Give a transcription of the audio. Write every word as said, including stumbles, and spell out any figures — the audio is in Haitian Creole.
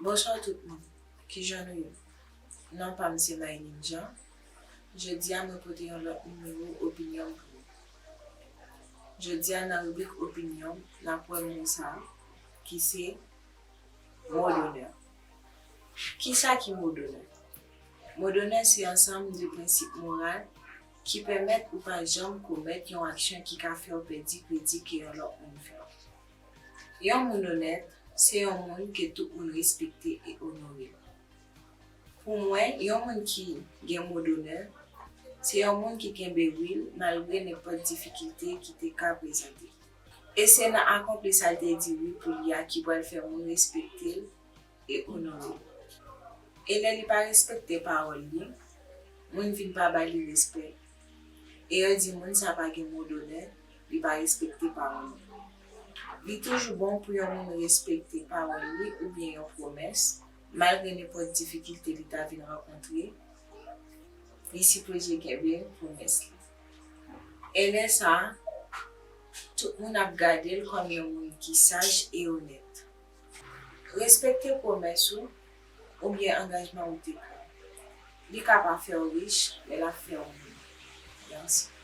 Bonswa tout moun. Kijan nou ye? Non pa m se Maïline Jean. Jodi a mwen pote yon lòt nimewo Opinyon m pou nou. Jodi a nan ribrik Opinyon m, n ap wè mo sa a ki se mo donè. Kisa ki mo donè? Mo donè se ansanm de prensip moral ki pèmèt ou pa janm komèt yon aksyon ki ka fè w pèdi kredi ke yon lòt moun fè w. Yon moun onèt se yon moun ke tout moun respekte e onore. Pou mwen, yon moun ki gen mo donè se yon moun ki kenbe wi l malgre nenpòt difikilte ki te ka prezante. E se nan akonpli sa l te di wi pou li a ki pral fè moun respekte l e onore l. E lè li pa respekte pawòl li, moun vin pa ba li respè. E yo di moun sa pa gen mo donè, li pa respekte pawòl li. Li toujou bon pou yon moun respekte pawòl li oubyen yon pwomès, malgre nenpòt difikilte li ta vin rankontre, li sipoze kenbe pwomès li. E lè sa a, tout moun ap gade l kòm yon moun ki saj e onèt. Respekte pwomès ou oubyen angajman ou te pran. Li ka pa fè w rich, men l ap fè w moun. Mèsi.